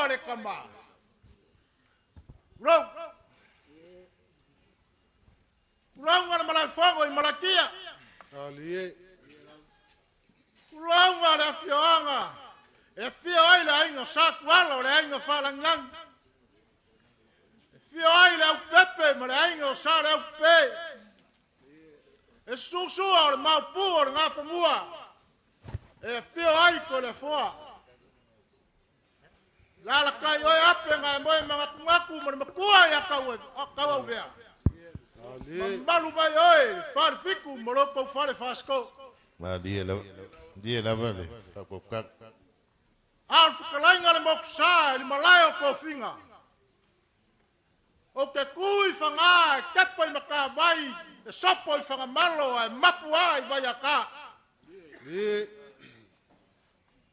le tama. Tulou. Tulauga le malaefono i Malatia. Alie. Tulauga le afioaga e afio ai le aiga Satuala o le aiga Faalagilagi. E afio ai le Aupepe ma le aiga o Sa le Aupepe. E susua o le maopu o le Gafanua e afio ai Toleafoa. Lalakai oe ape ga moe magatunatu ma le matua ia Tauauvea. Mamalu mai oe le falefitu ma lo tou fale Fasiko. Malie lava, lie lava le faautautaga. A o le fetalaiga le motusa i le malae o tofiga. Ou te tu i Faga e tepa i Matavai, e sopo i Fagamalo ae mapu a i Vaiata.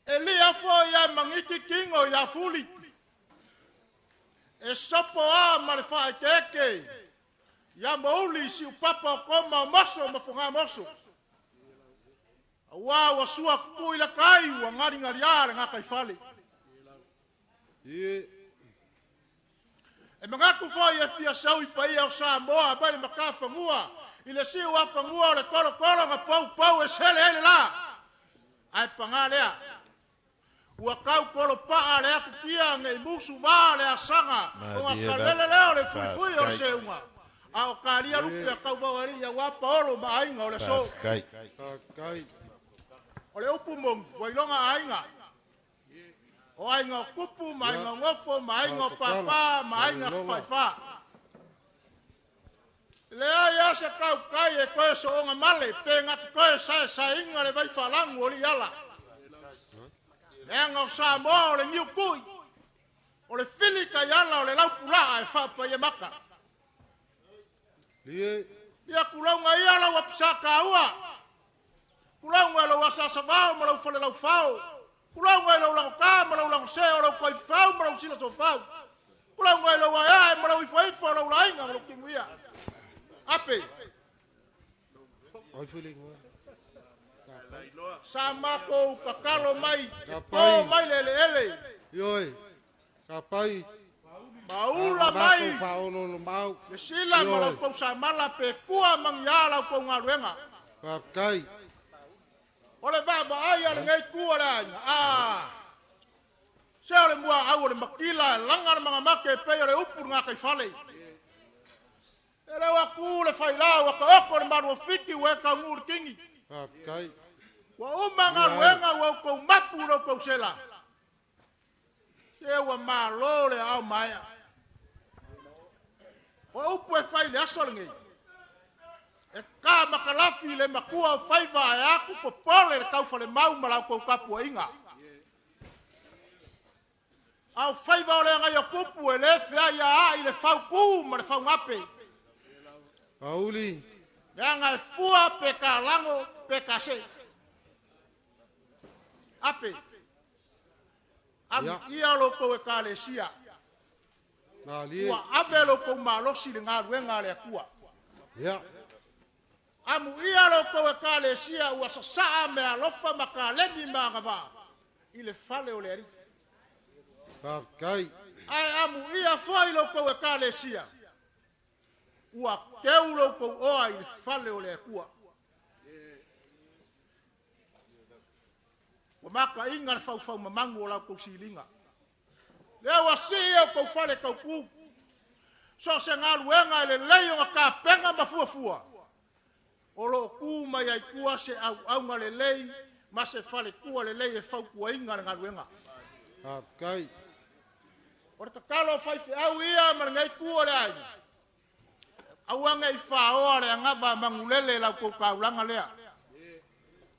E lia foi ae magiti tino i Afuli. E sopo a ma le faaeteete ia Mouli i Siupapa o Koma o Moso ma Fogamoso. Aua ua sua tutui le tai ua galigaliā le gataifale. E manatu foi e fia sau i paia o Samoa mai le matafanua i le siu afanua o le tolotolo na poupou e sele ai le la. Ae paga lea, ua tau tolopaa le atutia nei musu va le asaga ona kalele lea o le fuifui o le seuga. A o kalia lupe a tauvao alii aua paolo ma aiga o le aso. O le upu moni, ua iloga aiga. O aiga o tupu ma aiga o nofo ma aiga o pāpā ma aiga tafaifa. E leai lava se tautai e toe soona male pe na te toe saesaeina le vai faalagu o Liala. Leaga o Samoa o le niu tui, o le fili taiala o le laupulaa e faapaia maka. Ia tulauga ia lau apisataua, tulauga i lou asaasavao ma lou falelaufao, tulauga i lou lagota ma lou lagosee o lou toifau ma lou silasofau, tulauga i lou aeae ma lou ifoifo o lou laina ma lou timuia. Ape. Sa matou tatalo mai, po mai le eleele. Ioe, ka pai. Maula mai le sila ma lau tou samala pe tua magia lau tou galuega. Faafetai. O le vaavaai a lenei itu o le aiga, a se o le muaau o le matila e laga le magamate e pei o le upu i le gataifale. E leo atu le faila ua taoto le malu o Fiti ua e taunuu i le tini. Faafetai. Ua uma galuega ua outou mapu i lo outou sela. Se ua malo le aao maea. O upu e fai i le aso lenei, e ta matalafi le matua o faiva e atu popole le taufalemau ma la outou tapuaiga. A o faiva o le agai o tupu e le feaiaai le fautu ma le faugape. Auli. Leaga e fua pe kalago pe kasei. Ape. Amuia lo tou ekalesia. Ua ave lo tou malosi i le galuega a le Atua. Amuia lo tou ekalesia ua sasaa meaalofa ma kaleni ma agavaa i le fale o le Alii. Faafetai. Ae amuia foi lo tou ekalesia ua teu lo tou oa i le fale o le Atua. Ua mataina le faufau mamagu o la outou siliga. Lea ua sii e outou fale tautu. So o se galuega e lelei ona tapena ma fuafua, o lo o tu mai ai tua se auauga lelei ma se faletua lelei e fautuaina le galuega. Faafetai. O le tatalo o faifeau ia ma lenei tu o le aiga, Aua ne i faoa le anava a Manulele i la outou taulaga lea.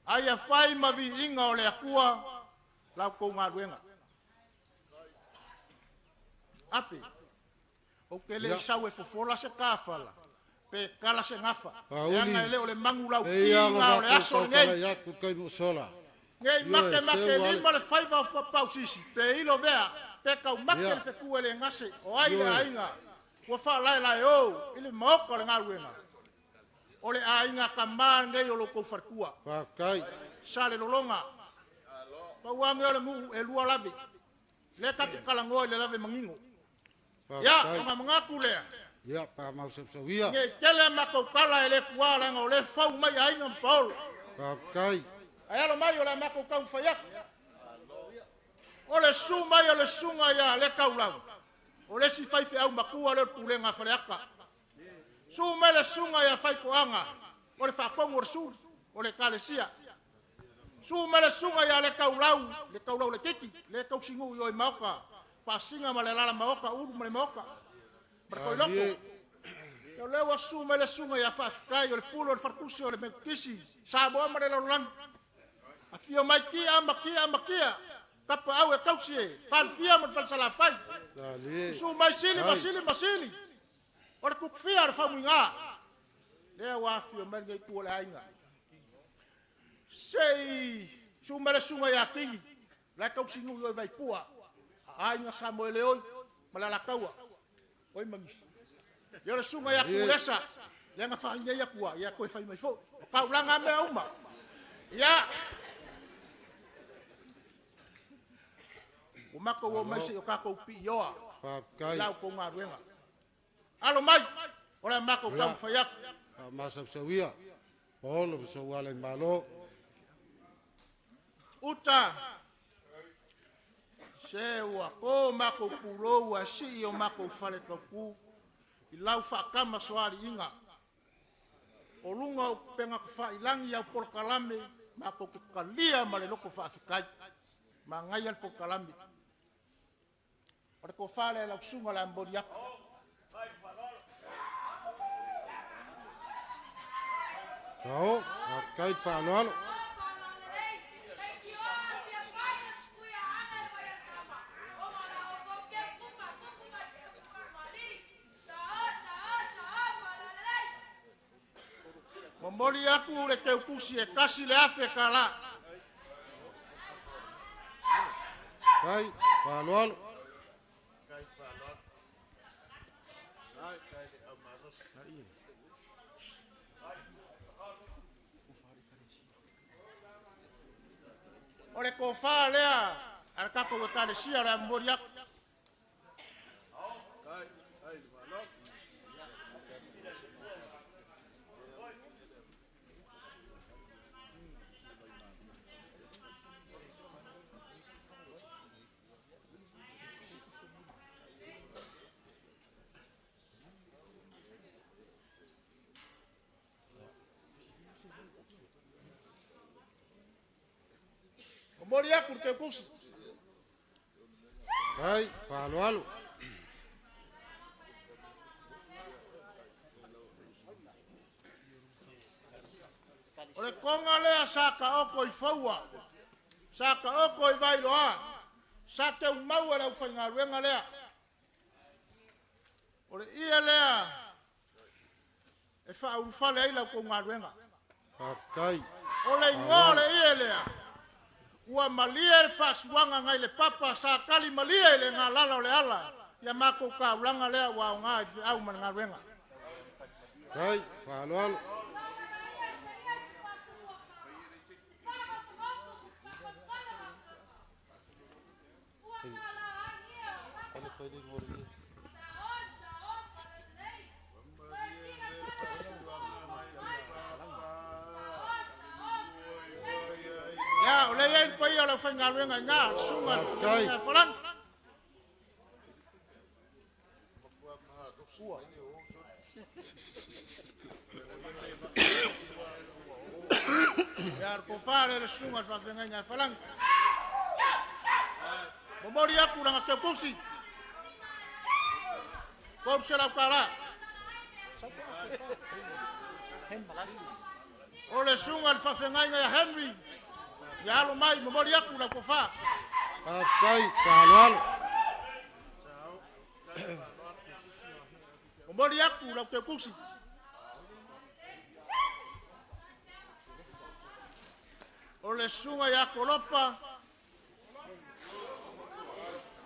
A ia fai ma viiga o le Atua la outou galuega. Ape, ou te le i sau e fofola se tafala, pe tala se gafa, leaga e le o le manu lauti na o le aso lenei. Nei make make lima le faiva o Pausisi, pe ilo vea, pe taumate le fetu e le gase, o ai le aiga ua faalaelae o i le maota o le galuega. O le aiga tama lenei o lo outou faletua. Faafetai. Salelologa. Pau ane o le nuu e lua lave. Le tatou talanoa i le lave manino. Ia, Faafetai. o magamanatu lea. Ia, faamausausaua. Nei tele a matou tala e le tuā leaga o lea e fau mai aiga ma paolo. Faafetai. Ae alo mai o le a matou taumafai atu. O le su mai o le susuga ia Lekaulau, o le isi faifeau matua lea o le pulega a Faleata. Su mai le susuga ia Faitoaga, o le faatonu o le suli, o le ekalesia. Su mai le susuga ia Lekaulau, Lekaulau laitiiti, lea e tausinuu i o i Maota, Faasisina ma le alaala Maota, Ulu ma le Maota, ma le Toiloko. Malie. Ia o lea ua susu mai le susuga ia Faafetai, o le pule o le Faletusi o le Metotisi, Samoa ma le Lalolagi. Afio mai Tia ma Tia ma Tia, Tapaau e tausi e Falefia ma le Falesalafai. Malie. Susu mai Sili ma Ai. Sili ma Sili, o le Tupufia o le Faumuiga. Lea ua afio mai lenei itu o le aiga. Se i susu mai le susuga ia Tini, la e tausinuu i o i Vaipua, a aiga Samoeleoi ma le Alataua, oi ma nisi. Ia o le susuga ia Tulesa, lea na fai nei atua, ia toe fai mai foi. O taulaga a mea uma. Ia, ua matou o mai se i o tatou piioa Faafetai. i la outou galuega. Alo mai, o le a matou taumafai atu. Faamasausauia. Paolo ma Sauala i Malo. Uta, se ua to matou pulou a sii o matou fale tautu i lau faatama soaliiga. O luga o upega tafailagi au polokalame matou te talia ma le loto faafetai. Manaia le polokalame. O le tofa lea i lau susuga o le a momoli atu. Sao, faafetai le faaaloalo. Momoli atu le teutusi e 1,000 tala. Faafetai, faaaloalo. O le tofa lea a le tatou ekalesia o le a momoli atu. Momoli atu le teutusi. Faafetai, faaaloalo. O le toga lea sa taoto i Faua, sa taoto i Vailoa, sa teumau e le aufaigaluega lea. O le ie lea e faaulufale ai la outou galuega. Faafetai. O le igoa o le ie lea, ua malie le faasuaga nai le papa sa tali malie i le galala o le ala, ia matou taulaga lea ua aoga i feau ma le galuega. Faafetai, faaaloalo. Ia, o lea e i ai le paia o le aufaigaluega i ina, le susuga i le Faafetai. Faafetai Falani. Ia, le tofa lea i le susuga i le faafeagaiga a Falani. Momoli atu lana teutusi. 300 tala. O le susuga i le faafeagaiga ia Henry, ia alo mai, momoli atu lau tofa. Faafetai, faaaloalo. Momoli atu lau teutusi. O le susuga ia Kolopa,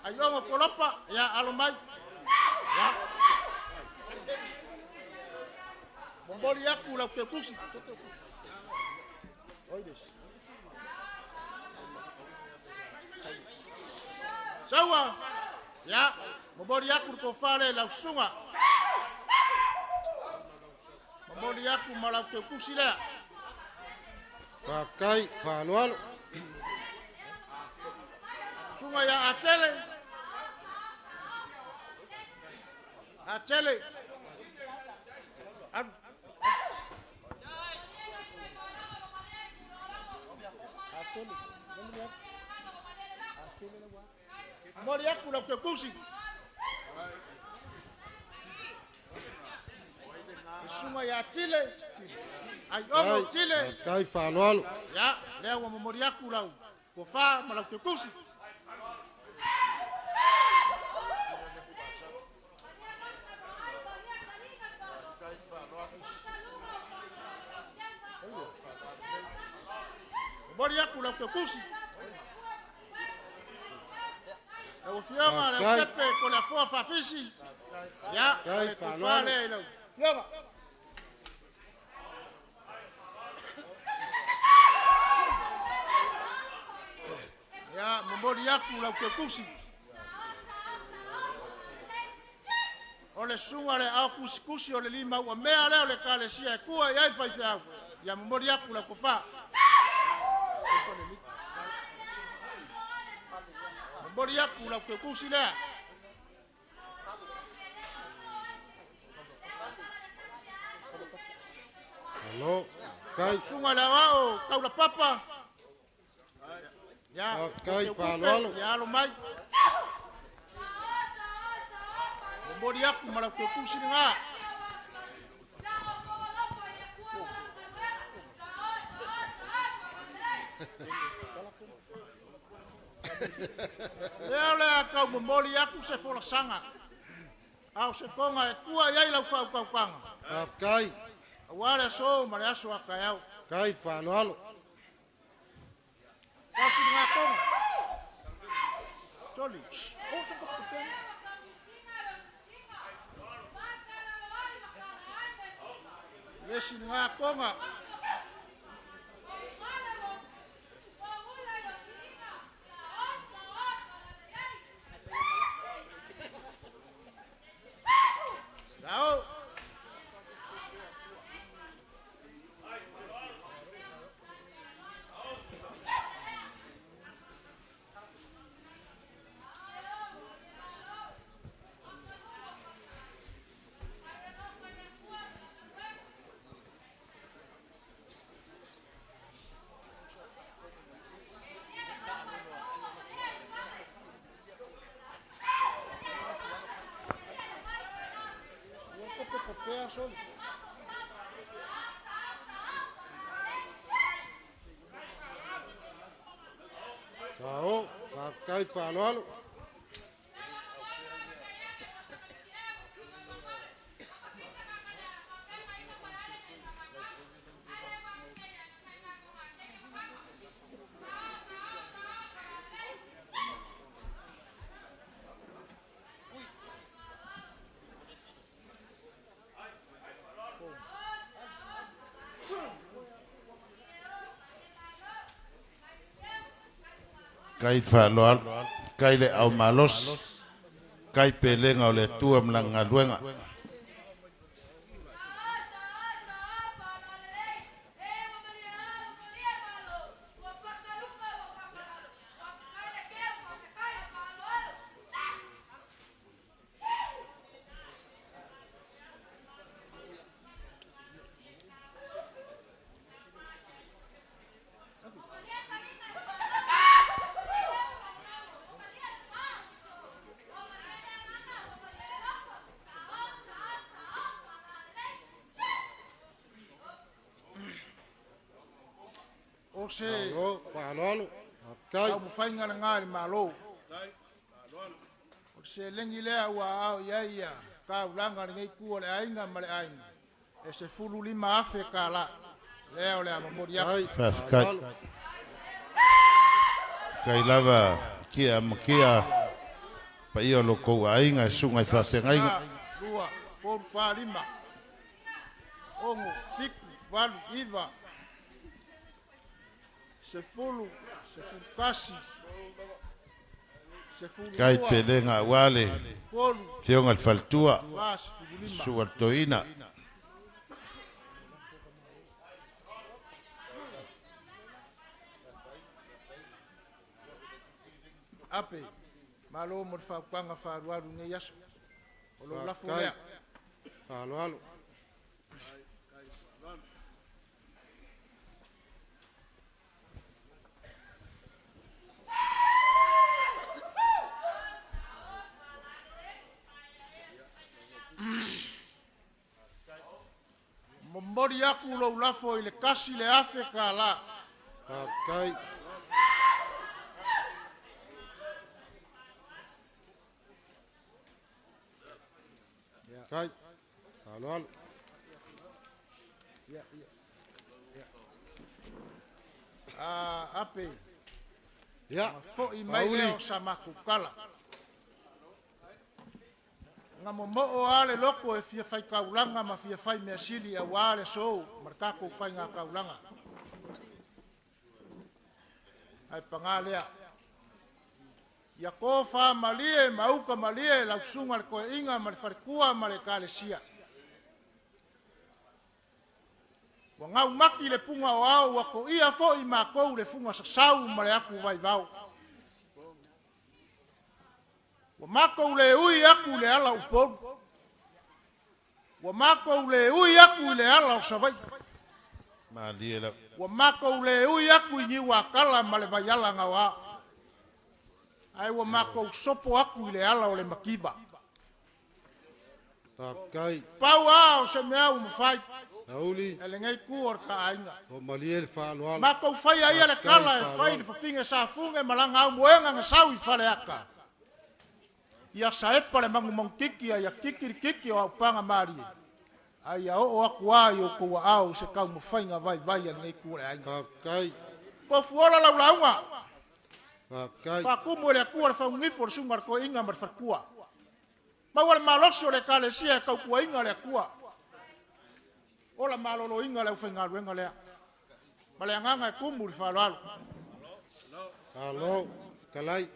Aiogo Kolopa, ia alo mai. Ia. Momoli atu lau teutusi. Saua. Ia, momoli atu le tofa lea i lau susuga. Momoli atu ma lau teutusi lea. Faafetai, faaaloalo. Susuga ia Atele. Atele. Alu. Atele. Momoli atu lau teutusi. Le susuga ia Tile. Aiono Tile. Faafetai, faaaloalo. Ia, lea ua momoli atu lau tofa ma lau teutusi. Momoli atu lau teutusi. Lau afioga Leaupepe Toleafoa Faafisi. Ia, o le tofa lea i lau afioga. Ia, momoli atu lau teutusi. O le susuga le ao kusikusi o le lima ua mea lea o le ekalesia e tua i ai faifeau. Ia momoli atu lau tofa. Momoli atu lau teutusi lea. Malo, faafetai. Susuga le aoao Taulapapa. Ia, Faafetai, o teutupe, faaaloalo. Ia alo mai. Momoli atu ma lau teutusi lena. Lea o le a tau momoli atu se folasaga. A o se toga e tua i ai lau faautautaga. Faafetai. Aua le aso ma le aso a taeao. Faafetai, faaaloalo. Faasiliga toga. Toli. O se kopo pena. Le siliga toga. Sao. Ua kope kopea soli. Sao, faafetai, faaaloalo. Kai faaaloalo, kai le au malosi, kai pelega o le Atua ma lana galuega. O se Malo, faaaloalo. Faafetai. taumafaiga lena i le Malo. O le seleni lea ua aao i ai ia taulaga a lenei itu o le aiga ma le aiga, e $15,000. Lea o le a momoli atu. Faafetai. Faaaloalo. Kai lava kia ma kia paia o lo kou aiga e susuga i faafeagaiga. 2, 3, 4, 5, 6, 7, 8, 9, 10, 11, Kai 12, pelega aua le 3, Afioga i le Faletua, 45. Su'a le Toeaina. Ape, malo mo le fautuaga faalualu i lenei aso. O lou lafo Faafetai. lea. Faaaloalo. Momoli aku lou lafo i le $1,000. Faafetai. Kai. Faaaloalo. Ah, Ape, Ia. fo'i mai Auli. lea o sa matou tala. Na momo'o a le loko e fia fai taulaga ma fia fai measili auā le aso ma le tatou faiga taulaga. Ae pagā lea. Ia tofa malie ma uka malie lau susuga le toeaina ma le faletua ma le ekalesia. Ua gaumati le puga o ao ua toia foi matou le fuga sasau ma le atu vaivao. Ua matou le ui aku i le ala o Upolu. Ua matou le ui aku i le ala o Savaii. Malie lau. Ua matou le ui aku i Niuakala ma le Vaiala Gaoa. Ae ua matou sopo aku i le ala o le Mativa. Faafetai. Pau a o se mea ua mafai Auli. e lenei tu o le taaiga. O malie le faaaloalo. Matou faia ia le tala e fai le fafine Safune ma lana aumoega na sau i Faleata. Ia saepa le magumagu-tiki a ia tiki le tiki o aupaga malie. A ia oo aku a i outou aao se taumafaiga vaivai a lenei tu o le aiga. Faafetai. Tofuola lau lauga. Faafetai. Faatumu e le Atua le faugifo o le susuga a le toeaina ma le faletua. Maua le malosi o le ekalesia e tautuaina le Atua. Ola maloloina le aufaigaluega lea. Ma le agaga e tumu i le faaaloalo. Alo. Kalai.